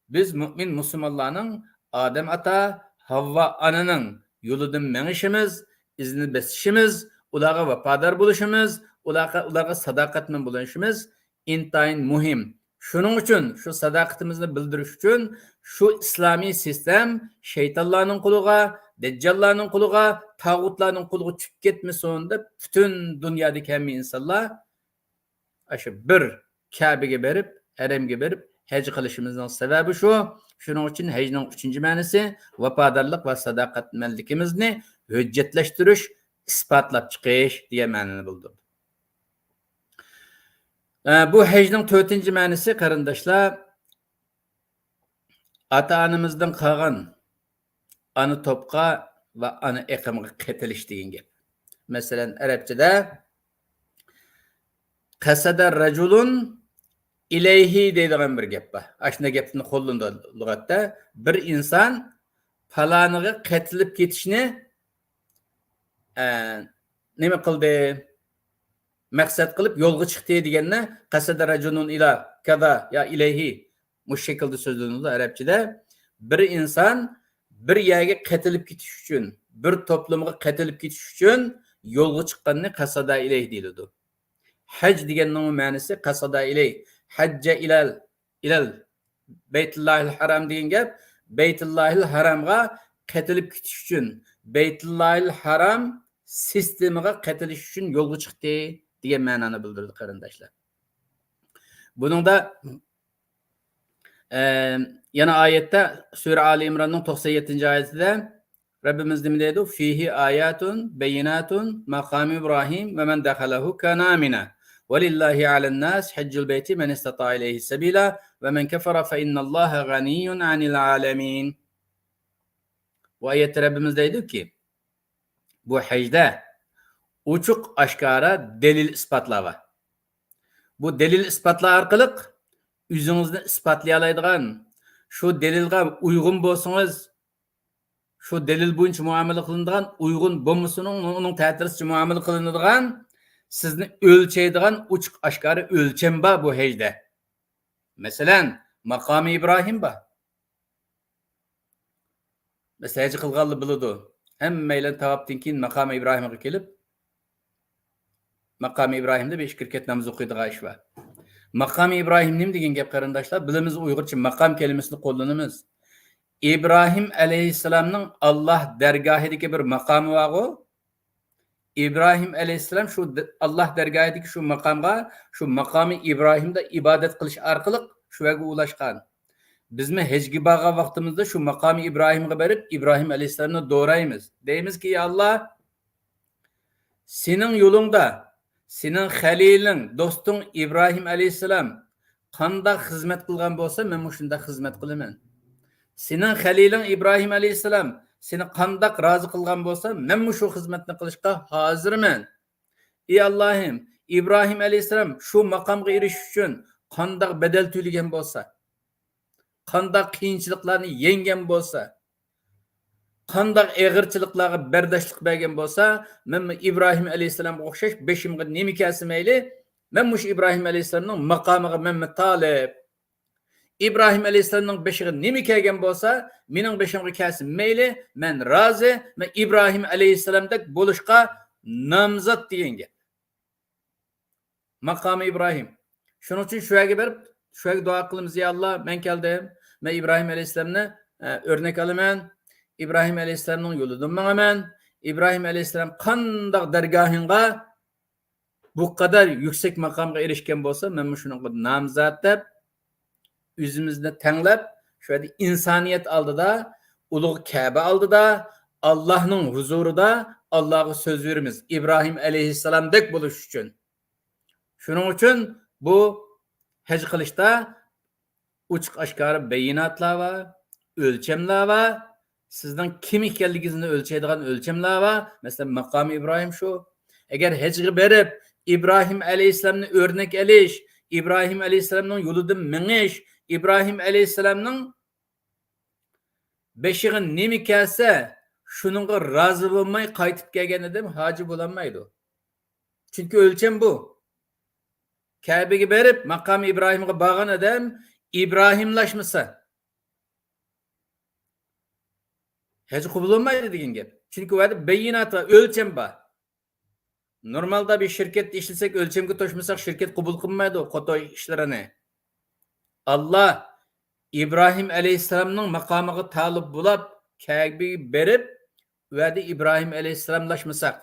بىز مۆمىن مۇسۇلمانلارنىڭ ئادەم ئاتا، ھاۋۋا ئانىنىڭ يولىدىن مېڭىشىمىز، ئىزىنى بېسىشىمىز، ئۇلارغا ۋاپادار بولۇشىمىز، ئۇلارغا، ئۇلارغا ساداقەتمەن بولۇشىمىز ئىنتايىن مۇھىم. شۇنىڭ ئۈچۈن شۇ ساداقىتىمىزنى بىلدۈرۈش ئۈچۈن شۇ ئىسلامىي سىستېم شەيتانلارنىڭ قولىغا، دەججاللارنىڭ قولىغا، تاغۇتلارنىڭ قولىغا چۈشۈپ كەتمىسۇن دەپ پۈتۈن دۇنيادىكى ھەممە ئىنسانلار ئاشۇ بىر كەبىگە بېرىپ، ھەرەمگە بېرىپ ھەج قىلىشىمىزنىڭ سەۋەبى شۇ. شۇنىڭ ئۈچۈن ھەجنىڭ ئۈچىنچى مەنىسى ۋاپادارلىق ۋە ساداقەتمەنلىكىمىزنى ھۆججەتلەشتۈرۈش، ئىسپاتلاپ چىقىش دېگەن مەنىنى بىلدۈرىدۇ. ئە، بۇ ھەجنىڭ تۆتىنچى مەنىسى، قېرىنداشلار، ئاتا-ئانىمىزدىن قالغان ئانا توپقا ۋە ئانا ئېقىمغا قېتىلىش دېگەن گەپ. مەسىلەن، ئەرەبچىدە قەسەدە رەجۇلۇن ئىلەيھى دەيدىغان بىر گەپ بار. ئاشۇنداق گەپنى قوللىنىدۇ لۇغەتتە. بىر ئىنسان پالانىغا قېتىلىپ كېتىشنى، ئە، نېمە قىلدى؟ مەقسەت قىلىپ يولغا چىقتى دېگەندە، قەسەدە رەجۇلۇن ئىلا كازا يا ئىلەيھى مۇشۇ شەكىلدە سۆزلىنىدۇ ئەرەبچىدە. بىر ئىنسان بىر يەرگە قېتىلىپ كېتىش ئۈچۈن، بىر توپلۇمغا قېتىلىپ كېتىش ئۈچۈن يولغا چىققاننى قەسەدە ئىلەيھى دېيىلىدۇ. ھەج دېگەننىڭ مەنىسى قەسەدە ئىلەيھى. ھەججە ئىلەل، ئىلەل بەيتۇللاھىل ھارام دېگەن گەپ. بەيتۇللاھىل ھارامغا قېتىلىپ كېتىش ئۈچۈن، بەيتۇللاھىل ھارام سىستېمىغا قېتىلىش ئۈچۈن يولغا چىقتى دېگەن مەنانى بىلدۈرىدۇ، قېرىنداشلار. بۇنىڭدا ئە، يەنە ئايەتتە، سۈرە ئالى ئىمراننىڭ توقسان يەتتىنچى ئايىتىدە رەببىمىز نېمە دەيدۇ؟ فىھى ئاياتۇن بەييىناتۇن مەقامۇ ئىبراھىم ۋە مەن دەخەلەھۇ كانە ئامىنا ۋە لىللاھى ئەلەنناسى ھەججۇل بەيتى مەن ئىستەتائە ئىلەيھى سەبىلا ۋە مەن كەفەرە فەئىننەللاھە غەنىييۇن ئەنىل ئالەمىن. بۇ ئايەتتە رەببىمىز دەيدۇكى، بۇ ھەجدە ئوچۇق ئاشكارا دەلىل ئىسپاتلار بار. بۇ دەلىل ئىسپاتلار ئارقىلىق ئۆزىڭىزنى ئىسپاتلىيالايدىغان، شۇ دەلىلغا ئۇيغۇن بولسىڭىز، شۇ دەلىل بويىچە مۇئامىلە قىلىنىدىغان، ئۇيغۇن بولمىسىنىڭ، ئۇنىڭ تەتۈرىسىچە مۇئامىلە قىلىنىدىغان، سىزنى ئۆلچەيدىغان ئوچۇق ئاشكارا ئۆلچەم بار بۇ ھەجدە. مەسىلەن، ماقامى ئىبراھىم بار. مەسىلەن، ھەج قىلغانلار بىلىدۇ. ھەممەيلەن تاۋاپتىن كېيىن ماقامى ئىبراھىمغا كېلىپ، ماقامى ئىبراھىمدا بىر ئىككى رەكەت ناماز ئوقۇيدىغان ئىش بار. ماقامى ئىبراھىم نېمە دېگەن گەپ، قېرىنداشلار؟ بىلىمىز، ئۇيغۇرچە ماقام كەلىمىسىنى قوللىنىمىز. ئىبراھىم ئەلەيھىسسالامنىڭ ئاللاھ دەرگاھىدىكى بىر ماقامى بارغۇ. ئىبراھىم ئەلەيھىسسالام شۇ د-، ئاللاھ دەرگاھىدىكى شۇ ماقامغا، شۇ ماقامى ئىبراھىمدا ئىبادەت قىلىش ئارقىلىق شۇ يەرگە ئۇلاشقان. بىزمۇ ھەجگە بارغان ۋاقتىمىزدا شۇ ماقامى ئىبراھىمغا بېرىپ، ئىبراھىم ئەلەيھىسسالامنى دورايمىز. دەيمىزكى، يا ئاللاھ، سېنىڭ يولۇڭدا سېنىڭ خەلىلىڭ، دوستۇڭ ئىبراھىم ئەلەيھىسسالام قانداق خىزمەت قىلغان بولسا، مەنمۇ شۇنداق خىزمەت قىلىمەن. سېنىڭ خەلىلىڭ ئىبراھىم ئەلەيھىسسالام سېنى قانداق رازى قىلغان بولسا، مەنمۇ شۇ خىزمەتنى قىلىشقا ھازىرمەن. ئى ئاللاھىم، ئىبراھىم ئەلەيھىسسالام شۇ ماقامغا ئېرىشىش ئۈچۈن قانداق بەدەل تۆلىگەن بولسا، قانداق قىيىنچىلىقلارنى يەڭگەن بولسا، قانداق ئېغىرچىلىقلارغا بەرداشلىق بەرگەن بولسا، مەنمۇ ئىبراھىم ئەلەيھىسسالامغا ئوخشاش بېشىمغا نېمە كەلسە مەيلى، مەن مۇشۇ ئىبراھىم ئەلەيھىسسالامنىڭ ماقامىغا مەنمۇ تالىپ. ئىبراھىم ئەلەيھىسسالامنىڭ بېشىغا نېمە كەلگەن بولسا، مېنىڭ بېشىمغا كەلسە مەيلى، مەن رازى، مەن ئىبراھىم ئەلەيھىسسالامدەك بولۇشقا نامزات دېگەن گەپ. ماقامى ئىبراھىم. شۇنىڭ ئۈچۈن شۇ يەرگە بېرىپ، شۇ يەرگە دۇئا قىلىمىز، يا ئاللاھ، مەن كەلدىم، مەن ئىبراھىم ئەلەيھىسسالامنى، ئە، ئۆرنەك ئالىمەن. ئىبراھىم ئەلەيھىسسالامنىڭ يولىدىن ماڭىمەن. ئىبراھىم ئەلەيھىسسالام قانداق دەرگاھىڭغا بۇ قەدەر يۈكسەك ماقامغا ئېرىشكەن بولسا، مەنمۇ شۇنىڭغا نامزات دەپ، ئۆزىمىزنى تەڭلەپ، شۇ يەردە ئىنسانىيەت ئالدىدا، ئۇلۇغ كەبە ئالدىدا، ئاللاھنىڭ ھۇزۇرىدا ئاللاھقا سۆز بېرىمىز، ئىبراھىم ئەلەيھىسسالامدەك بولۇش ئۈچۈن. شۇنىڭ ئۈچۈن بۇ ھەج قىلىشتا ئوچۇق ئاشكارا بەيىناتلار بار، ئۆلچەملەر بار. سىزنىڭ كىم ئىكەنلىكىڭىزنى ئۆلچەيدىغان ئۆلچەملەر بار. مەسىلەن، ماقامى ئىبراھىم شۇ. ئەگەر ھەجگە بېرىپ، ئىبراھىم ئەلەيھىسسالامنى ئۆرنەك ئېلىش، ئىبراھىم ئەلەيھىسسالامنىڭ يولىدا مېڭىش، ئىبراھىم ئەلەيھىسسالامنىڭ بېشىغا نېمە كەلسە، شۇنىڭغا رازى بولماي قايتىپ كەلگەن ئادەم ھاجى بولالمايدۇ. چۈنكى ئۆلچەم بۇ. كەبىگە بېرىپ، ماقامى ئىبراھىمغا بارغان ئادەم ئىبراھىملاشمىسا، ھەج قوبۇل بولمايدۇ دېگەن گەپ. چۈنكى ئۇ يەردە بەيىنات بار، ئۆلچەم بار. نورمالدا بىر شىركەتتە ئىشلىسەك، ئۆلچەمگە توشمىساق، شىركەت قوبۇل قىلمايدۇ قوتو ئىشلىرىنى. ئاللا ئىبراھىم ئەلەيھىسسالامنىڭ ماقامىغا تالىپ بولاپ، كەبىگە بېرىپ، ئۇ يەردە ئىبراھىم ئەلەيھىسسالاملاشمىساق،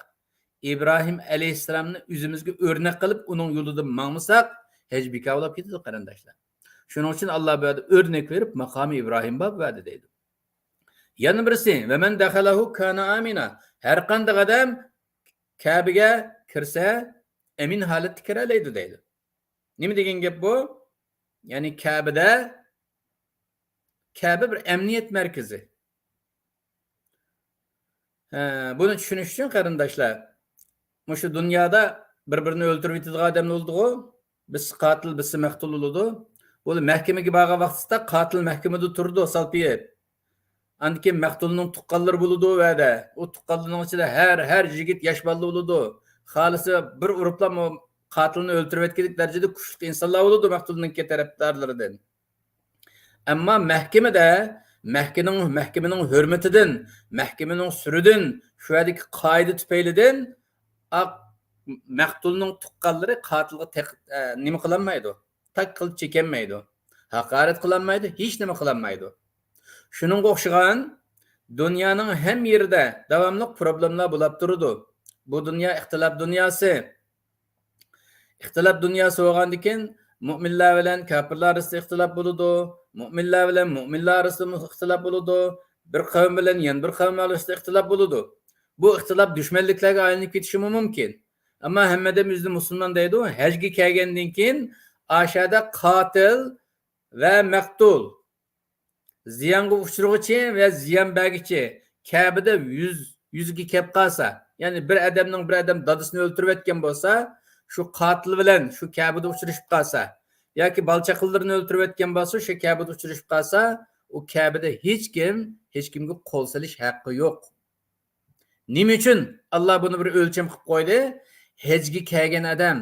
ئىبراھىم ئەلەيھىسسالامنى ئۆزىمىزگە ئۆرنەك قىلىپ، ئۇنىڭ يولىدا ماڭمىساق، ھەج بىكار بولاپ كېتىدۇ، قېرىنداشلار. شۇنىڭ ئۈچۈن ئاللا بۇ يەردە ئۆرنەك بېرىپ، ماقامى ئىبراھىم بار بۇ يەردە دەيدۇ. يەنە بىرسى، «ۋەمەن دەخەلەھۇ كانە ئامىنا.» ھەر قانداق ئادەم كەبىگە كىرسە، ئەمىن ھالەتتە كىرەلەيدۇ دەيدۇ. نېمە دېگەن گەپ بۇ؟ يەنى كەبىدە، كەبە بىر ئەمنىيەت مەركىزى. ھە، بۇنى چۈشىنىش ئۈچۈن، قېرىنداشلار، مۇشۇ دۇنيادا بىر-بىرىنى ئۆلتۈرۈۋېتىدىغان ئادەملەر بولىدىغۇ، بىرسى قاتىل، بىرسى مەقتۇل بولىدۇ. بۇ مەھكىمىگە بارغان ۋاقتىسىدا قاتىل مەھكىمىدە تۇرىدۇ، سالپىيىپ. ئاندىن كېيىن مەقتۇلنىڭ تۇغقانلىرى بولىدۇ ئۇ يەردە. ئۇ تۇغقانلىرىنىڭ ئىچىدە ھەر، ھەر يىگىت ياش بالىلار بولىدۇ. خالىسا بىر ئۇرۇپلا قاتىلنى ئۆلتۈرۈۋەتكۈدەك دەرىجىدە كۈچلۈك ئىنسانلار بولىدۇ مەقتۇلنىڭكى تەرەپدارلىرىدىن. ئەمما مەھكىمىدە، مەھكىمىنىڭ، مەھكىمىنىڭ ھۆرمىتىدىن، مەھكىمىنىڭ سۈرىدىن، شۇ يەردىكى قائىدە تۈپەيلىدىن ئاق مەقتۇلنىڭ تۇغقانلىرى قاتىلغا تەق-، ئە، نېمە قىلالمايدۇ؟ تاك قىلىپ چېكەلمەيدۇ. ھاقارەت قىلالمايدۇ، ھېچ نېمە قىلالمايدۇ. شۇنىڭغا ئوخشىغان دۇنيانىڭ ھەممە يېرىدە داۋاملىق پروبلېمىلار بولاپ تۇرىدۇ. بۇ دۇنيا ئىختىلاپ دۇنياسى. ئىختىلاپ دۇنياسى بولغاندىكىن، مۆمىنلەر بىلەن كاپىرلار ئارىسىدا ئىختىلاپ بولىدۇ، مۆمىنلەر بىلەن مۆمىنلەر ئارىسىدىمۇ ئىختىلاپ بولىدۇ، بىر قەۋم بىلەن يەنە بىر قەۋم ئارىسىدا ئىختىلاپ بولىدۇ. بۇ ئىختىلاپ دۈشمەنلىكلەرگە ئايلىنىپ كېتىشىمۇ مۇمكىن. ئەمما ھەممە ئادەم ئۆزىنى مۇسۇلمان دەيدۇ، ھەجگە كەلگەندىن كېيىن ئاشۇ يەردە قاتىل ۋە مەقتۇل، زىيانغا ئۇچرىغۇچى ۋە زىيان بەرگۈچى كەبىدە يۈز يۈزگە كەپ قالسا، يەنى بىر ئادەمنىڭ بىر ئادەم دادىسىنى ئۆلتۈرۈۋەتكەن بولسا، شۇ قاتىل بىلەن شۇ كەبىدە ئۇچرىشىپ قالسا، ياكى بالا-چاقىلىرىنى ئۆلتۈرۈۋەتكەن بولسا، شۇ كەبىدە ئۇچرىشىپ قالسا، ئۇ كەبىدە ھېچكىم، ھېچكىمگە قول سېلىش ھەققى يوق. نېمە ئۈچۈن؟ ئاللا بۇنى بىر ئۆلچەم قىلىپ قويدى. ھەجگە كەلگەن ئادەم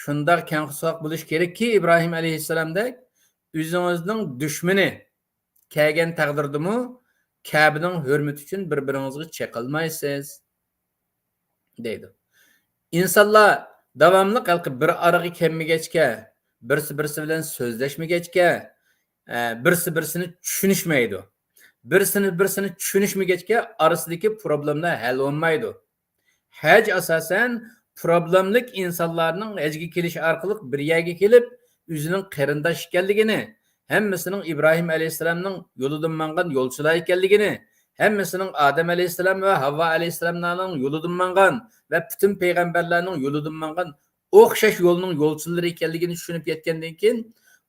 شۇنداق كەڭ قورساق بولۇش كېرەككى، ئىبراھىم ئەلەيھىسسالامدەك، ئۆزىڭىزنىڭ دۈشمىنى كەلگەن تەقدىردىمۇ كەبىنىڭ ھۆرمىتى ئۈچۈن بىر-بىرىڭىزگە چېقىلمايسىز، دەيدۇ. ئىنسانلار داۋاملىق ھېلىقى بىر ئارىغا كەلمىگەچكە، بىرسى-بىرسى بىلەن سۆزلەشمىگەچكە، ئە، بىرسى-بىرسىنى چۈشىنىشمەيدۇ. بىرسىنى-بىرسىنى چۈشىنىشمىگەچكە، ئارىسىدىكى پروبلېمىلار ھەل بولمايدۇ. ھەج ئاساسەن پروبلېملىق ئىنسانلارنىڭ ھەجگە كېلىشى ئارقىلىق بىر يەرگە كېلىپ، ئۆزىنىڭ قېرىنداش ئىكەنلىكىنى، ھەممىسىنىڭ ئىبراھىم ئەلەيھىسسالامنىڭ يولىدىن ماڭغان يولچىلار ئىكەنلىكىنى، ھەممىسىنىڭ ئادەم ئەلەيھىسسالام ۋە ھاۋۋا ئەلەيھىسسالاملارنىڭ يولىدىن ماڭغان ۋە پۈتۈن پەيغەمبەرلەرنىڭ يولىدىن ماڭغان ئوخشاش يولنىڭ يولچىلىرى ئىكەنلىكىنى چۈشىنىپ يەتكەندىن كېيىن،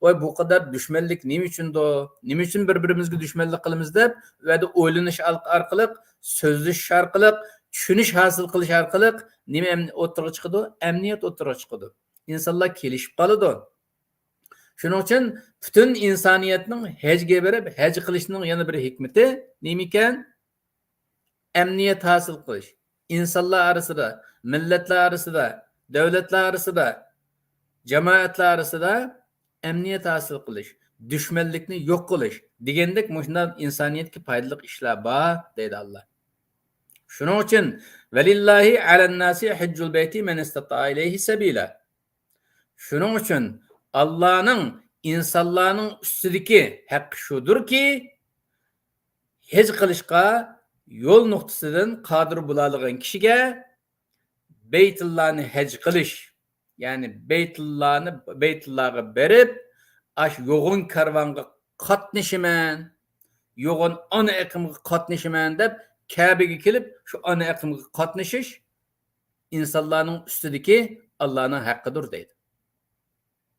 ۋاي، بۇ قەدەر دۈشمەنلىك نېمە ئۈچۈندۇ؟ نېمە ئۈچۈن بىر-بىرىمىزگە دۈشمەنلىك قىلىمىز دەپ، ئۇ يەردە ئويلىنىش ئار-، ئارقىلىق، سۆزلىشىش ئارقىلىق، چۈشىنىش ھاسىل قىلىش ئارقىلىق نېمە ئەم-، ئوتتۇرىغا چىقىدۇ؟ ئەمنىيەت ئوتتۇرىغا چىقىدۇ. ئىنسانلار كېلىشىپ قالىدۇ. شۇنىڭ ئۈچۈن پۈتۈن ئىنسانىيەتنىڭ ھەجگە بېرىپ، ھەج قىلىشنىڭ يەنە بىر ھېكمىتى نېمىكەن؟ ئەمنىيەت ھاسىل قىلىش. ئىنسانلار ئارىسىدا، مىللەتلەر ئارىسىدا، دۆلەتلەر ئارىسىدا، جامائەتلەر ئارىسىدا ئەمنىيەت ھاسىل قىلىش، دۈشمەنلىكنى يوق قىلىش دېگەندەك مۇشۇنداق ئىنسانىيەتكە پايدىلىق ئىشلار بار، دەيدۇ ئاللا. شۇنىڭ ئۈچۈن، ۋەلىللاھى ئەلەنناسى ھەججۇل بەيتى مەن ئىستەتائە ئىلەيھى سەبىلا. شۇنىڭ ئۈچۈن ئاللانىڭ ئىنسانلارنىڭ ئۈستىدىكى ھەققى شۇدۇركى، ھەج قىلىشقا يول نۇقتىسىدىن قادىر بولالىغان كىشىگە بەيتۇللانى ھەج قىلىش، يەنى بەيتۇللانى، بەيتۇللاغا بېرىپ، ئاشۇ يوغان كارۋانغا قاتنىشىمەن، يوغان ئانا ئېقىمغا قاتنىشىمەن دەپ، كەبىگە كېلىپ، شۇ ئانا ئېقىمغا قاتنىشىش ئىنسانلارنىڭ ئۈستىدىكى ئاللانىڭ ھەققىدۇر دەيدۇ.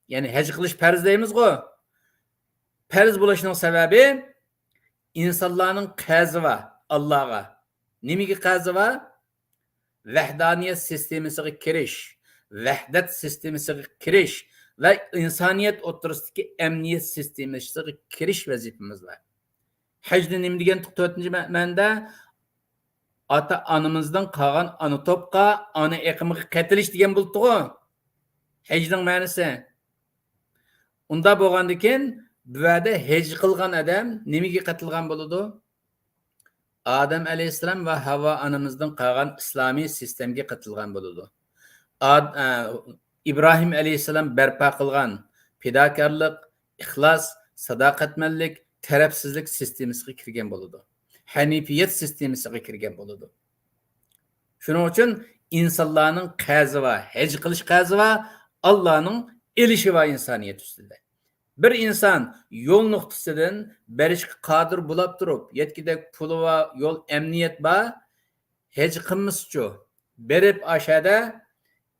يەنى ھەج قىلىش پەرز دەيمىزغۇ؟ پەرز بولۇشنىڭ سەۋەبى ئىنسانلارنىڭ قەرزى بار ئاللاغا. نېمىگە قەرزى بار؟ ۋەھدانىيەت سىستېمىسىغا كىرىش، ۋەھدەت سىستېمىسىغا كىرىش ۋە ئىنسانىيەت ئوتتۇرىسىدىكى ئەمنىيەت سىستېمىسىغا كىرىش ۋەزىپىمىز بار. ھەجنى نېمە دېگەنتۇق تۆتىنچى مە-، مەنىدە؟ ئاتا-ئانىمىزدىن قالغان ئانا توپقا، ئانا ئېقىمىغا قېتىلىش دېگەن بولۇپتىغۇ. ھەجنىڭ مەنىسى. ئۇنداق بولغاندىكىن، بۇ يەردە ھەج قىلغان ئادەم نېمىگە قېتىلغان بولىدۇ؟ ئادەم ئەلەيھىسسالام ۋە ھاۋا ئانىمىزدىن قالغان ئىسلامىي سىستېمىگە قېتىلغان بولىدۇ. ئاد-، ئە، ئىبراھىم ئەلەيھىسسالام بەرپا قىلغان پىداكارلىق، ئىخلاس، ساداقەتمەنلىك، تەرەپسىزلىك سىستېمىسىغا كىرگەن بولىدۇ. ھەنىپىيەت سىستېمىسىغا كىرگەن بولىدۇ. شۇنىڭ ئۈچۈن ئىنسانلارنىڭ قەرزى بار، ھەج قىلىش قەرزى بار، ئاللانىڭ ئېلىشى بار ئىنسانىيەت ئۈستىدە. بىر ئىنسان يول نۇقتىسىدىن بېرىشقا قادىر بولاپ تۇرۇپ، يەتكۈدەك پۇلى بار، يول ئەمنىيەت بار، ھەج قىلمىسىچۇ؟ بېرىپ ئاشەدە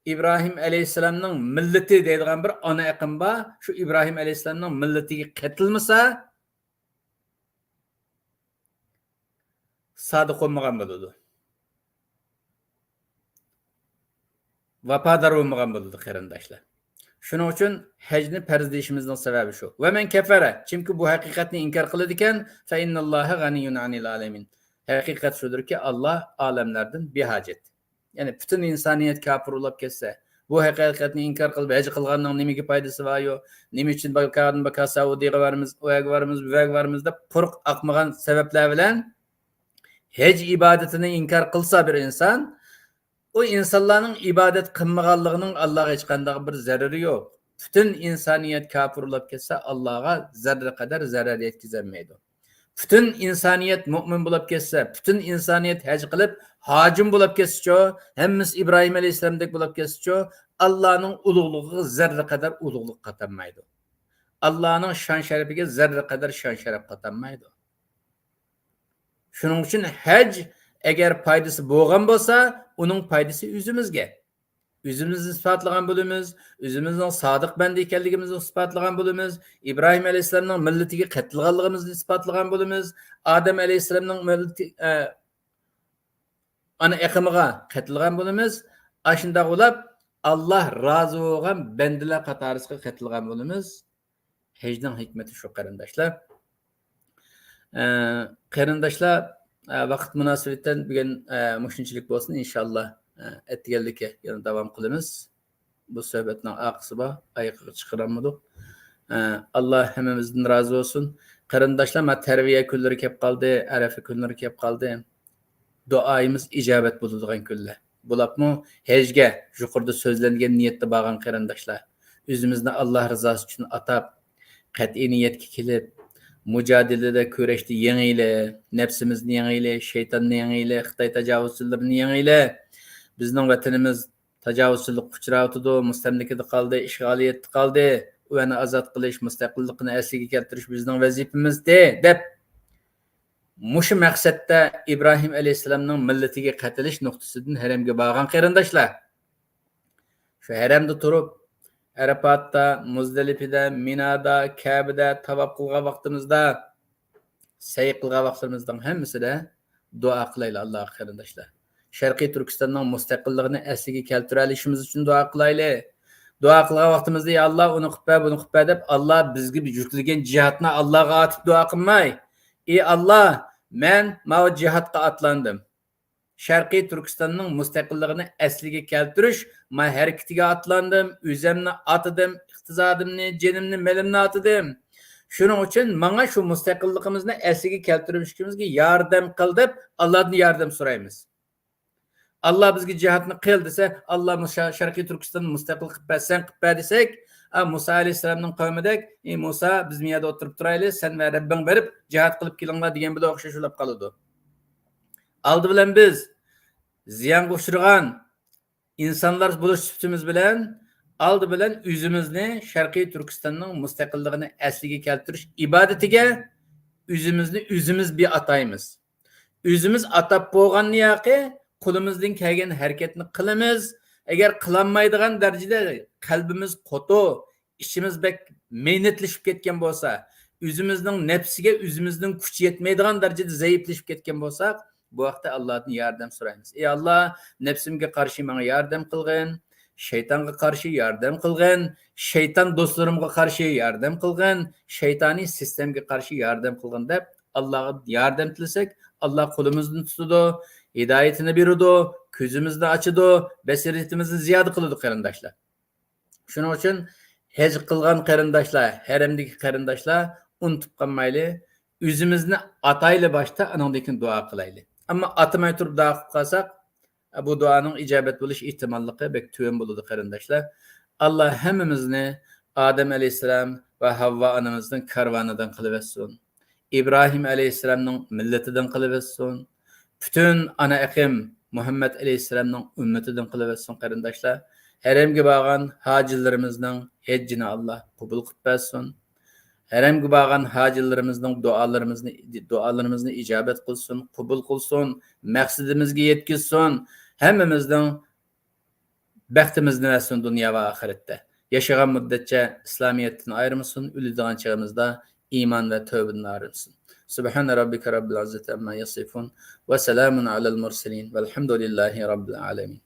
ئىبراھىم ئەلەيھىسسالامنىڭ مىللىتى دەيدىغان بىر ئانا ئېقىم بار، شۇ ئىبراھىم ئەلەيھىسسالامنىڭ مىللىتىگە قېتىلمىسا، سادىق بولمىغان بولىدۇ. ۋاپادار بولمىغان بولىدۇ، قېرىنداشلار. شۇنىڭ ئۈچۈن ھەجنى پەرز دېيىشىمىزنىڭ سەۋەبى شۇ. ۋە مەن كەفەرە، كىمكى بۇ ھەقىقەتنى ئىنكار قىلىدىكەن، فەئىننەللاھە غەنىييۇن ئەنىل ئالەمىن. ھەقىقەت شۇدۇركى، ئاللا ئالەملەردىن بىھاجەت. يەنى پۈتۈن ئىنسانىيەت كاپىر بولاپ كەتسە، بۇ ھەقىقەتنى ئىنكار قىلىپ ھەج قىلغاننىڭ نېمىگە پايدىسى باريۇ؟ نېمە ئۈچۈن بىكاردىن بىكار سەئۇدىغا بارىمىز، ئۇ يەرگە بارىمىز، بۇ يەرگە بارىمىز دەپ قۇرۇق ئاقمىغان سەۋەبلەر بىلەن ھەج ئىبادىتىنى ئىنكار قىلسا بىر ئىنسان، ئۇ ئىنسانلارنىڭ ئىبادەت قىلمىغانلىقىنىڭ ئاللاغا ھېچقانداق بىر زەرىرى يوق. پۈتۈن ئىنسانىيەت كاپىر بولاپ كەتسە، ئاللاغا زەررە قەدەر زەرەر يەتكۈزەلمەيدۇ. پۈتۈن ئىنسانىيەت مۆمىن بولاپ كەتسە، پۈتۈن ئىنسانىيەت ھەج قىلىپ، ھاجىم بولاپ كەتسىچۇ، ھەممىسى ئىبراھىم ئەلەيھىسسالامدەك بولاپ كەتسىچۇ، ئاللانىڭ ئۇلۇغلۇقىغا زەررە قەدەر ئۇلۇغلۇق قاتالمايدۇ. ئاللانىڭ شان-شەرىپىگە زەررە قەدەر شان-شەرەپ قاتالمايدۇ. شۇنىڭ ئۈچۈن ھەج ئەگەر پايدىسى بولغان بولسا، ئۇنىڭ پايدىسى ئۆزىمىزگە. ئۆزىمىزنى ئىسپاتلىغان بولىمىز، ئۆزىمىزنىڭ سادىق بەندە ئىكەنلىكىمىزنى ئىسپاتلىغان بولىمىز، ئىبراھىم ئەلەيھىسسالامنىڭ مىللىتىگە قېتىلغانلىقىمىزنى ئىسپاتلىغان بولىمىز، ئادەم ئەلەيھىسسالامنىڭ مىللىتى، ئە، ئانا ئېقىمىغا قېتىلغان بولىمىز. ئاشۇنداق بولۇپ، ئاللا رازى بولغان بەندىلەر قاتارىسىغا قېتىلغان بولىمىز. ھەجنىڭ ھېكمىتى شۇ، قېرىنداشلار. ئە، قېرىنداشلار، ئە، ۋاقىت مۇناسىۋىتىدىن بۈگۈن، ئە، مۇشۇنچىلىك بولسۇن، ئىنشاللا، ئە، ئەتىگەنلىككە يەنە داۋام قىلىمىز. بۇ سۆھبەتنىڭ ئارقىسى بار، ئايىغىغا چىقىرالمىدۇق. ئە، ئاللا ھەممىمىزدىن رازى بولسۇن. قېرىنداشلار، مانا تەرۋىيە كۈنلىرى كەپ قالدى، ئەرەفە كۈنلىرى كەپ قالدى. دۇئايىمىز ئىجابەت بولىدىغان كۈنلەر. بولۇپمۇ ھەجگە، يۇقىرىدا سۆزلەنگەن نىيەتتە بارغان قېرىنداشلار، ئۆزىمىزنى ئاللا رىزاسى ئۈچۈن ئاتاپ، قەتئىي نىيەتكە كېلىپ، مۇجادىلىدە، كۈرەشتە يېڭىلى، نەپسىمىزنى يېڭىلى، شەيتاننى يېڭىلى، خىتاي تاجاۋۇزچىلىرىنى يېڭىلى. بىزنىڭ ۋەتىنىمىز تاجاۋۇزچىلىققا ئۇچراۋاتىدۇ، مۇستەملىكىدە قالدى، ئىشغالىيەتتە قالدى. ئۇلارنى ئازاد قىلىش، مۇستەقىللىقنى ئەسلىگە كەلتۈرۈش بىزنىڭ ۋەزىپىمىزدى، دەپ، مۇشۇ مەقسەتتە ئىبراھىم ئەلەيھىسسالامنىڭ مىللىتىگە قېتىلىش نۇقتىسىدىن ھەرەمگە بارغان قېرىنداشلار، شۇ ھەرەمدە تۇرۇپ، ئەرەپاتتا، مۇزدەلىپىدە، مىنادا، كەبىدە تاۋاپ قىلغان ۋاقتىمىزدا، سەي قىلغان ۋاقىتلىرىمىزنىڭ ھەممىسىدە دۇئا قىلايلى ئاللاغا، قېرىنداشلار. شەرقىي تۈركىستاننىڭ مۇستەقىللىقىنى ئەسلىگە كەلتۈرەلىشىمىز ئۈچۈن دۇئا قىلايلى. دۇئا قىلغان ۋاقتىمىزدا، يا ئاللا، ئۇنى قىلىپ بەر، بۇنى قىلىپ بەر دەپ، ئاللا بىزگە يۈكلىگەن جىھادنى ئاللاغا ئاتىپ دۇئا قىلماي، ئى ئاللا، مەن ماۋۇ جىھادقا ئاتلاندىم. شەرقىي تۈركىستاننىڭ مۇستەقىللىقىنى ئەسلىگە كەلتۈرۈش ما ھەرىكىتىگە ئاتلاندىم، ئۆزۈمنى ئاتىدىم، ئىقتىسادىمنى، جېنىمنى، مېلىمنى ئاتىدىم. شۇنىڭ ئۈچۈن ماڭا شۇ مۇستەقىللىقىمىزنى ئەسلىگە كەلتۈرۈشىمىزگە ياردەم قىل دەپ، ئاللادىن ياردەم سورايمىز. ئاللا بىزگە جىھادنى قىل دېسە، ئاللا مۇشۇ شەرقىي تۈركىستاننى مۇستەقىل قىلىپ بەر، سەن قىلىپ بەر دېسەك، ئا، مۇسا ئەلەيھىسسالامنىڭ قەۋمىدەك، ئى مۇسا، بىز مۇ يەردە ئولتۇرۇپ تۇرايلى، سەن ۋە رەببىڭ بېرىپ جىھاد قىلىپ كېلىڭلار دېگەن بىلەن ئوخشاش بولۇپ قالىدۇ. ئالدى بىلەن بىز زىيانغا ئۇچرىغان ئىنسانلار بولۇش سۈپىتىمىز بىلەن، ئالدى بىلەن ئۆزىمىزنى شەرقىي تۈركىستاننىڭ مۇستەقىللىقىنى ئەسلىگە كەلتۈرۈش ئىبادىتىگە ئۆزىمىزنى ئۆزىمىز بىئاتايمىز. ئۆزىمىز ئاتاپ بولغاننى ياقى قولىمىزدىن كەلگەن ھەرىكەتنى قىلىمىز. ئەگەر قىلالمايدىغان دەرىجىدە قەلبىمىز قوتۇ، ئىچىمىز بەك مەينەتلىشىپ كەتكەن بولسا، ئۆزىمىزنىڭ نەپسىگە ئۆزىمىزنىڭ كۈچى يەتمەيدىغان دەرىجىدە زەئىپلىشىپ كەتكەن بولساق، بۇ ھەقتە ئاللادىن ياردەم سورايمىز. ئى ئاللا، نەپسىمگە قارشى ماڭا ياردەم قىلغىن، شەيتانغا قارشى ياردەم قىلغىن، شەيتان دوستلىرىمغا قارشى ياردەم قىلغىن، شەيتانىي سىستېمىگە قارشى ياردەم قىلغىن دەپ ئاللاغا ياردەم تىلىسەك، ئاللا قولىمىزدىن تۇتىدۇ، ھىدايىتىنى بېرىدۇ، كۆزىمىزنى ئاچىدۇ، بەسىرىيىتىمىزنى زىيادە قىلىدۇ، قېرىنداشلار. شۇنىڭ ئۈچۈن ھەج قىلغان قېرىنداشلار، ھەرەمدىكى قېرىنداشلار ئۇنتۇپ قالمايلى. ئۆزىمىزنى ئاتايلى باشتا، ئانىڭدىن كېيىن دۇئا قىلايلى. ئەمما ئاتىماي تۇرۇپ دۇئا قىلىپ قالساق، بۇ دۇئانىڭ ئىجابەت بولۇش ئېھتىماللىقى بەك تۆۋەن بولىدۇ، قېرىنداشلار. ئاللا ھەممىمىزنى ئادەم ئەلەيھىسسالام ۋە ھەۋۋا ئانىمىزنىڭ كارۋانىدىن قىلىۋەتسۇن. ئىبراھىم ئەلەيھىسسالامنىڭ مىللىتىدىن قىلىۋەتسۇن. پۈتۈن ئانا ئېقىم مۇھەممەد ئەلەيھىسسالامنىڭ ئۈممىتىدىن قىلىۋەتسۇن، قېرىنداشلار. ھەرەمگە بارغان ھاجىلىرىمىزنىڭ ھەججىنى ئاللا قوبۇل قىلىپ بەرسۇن. ھەرەمگە بارغان ھاجىلىرىمىزنىڭ دۇئالىرىمىزنى، دۇئالىرىمىزنى ئىجابەت قىلسۇن، قوبۇل قىلسۇن، مەقسىتىمىزگە يەتكۈزسۇن. ھەممىمىزنىڭ بەختىمىزنى بەرسۇن دۇنيا ۋە ئاخىرەتتە. ياشىغان مۇددەتچە ئىسلامىيەتتىن ئايرىمىسۇن، ئۆلىدىغان چېغىمىزدا ئىمان ۋە تەۋبىدىن ئايرىمىسۇن. سبحان ربك رب العزة عما يصفون، وسلام على المرسلين، والحمد لله رب العالمين.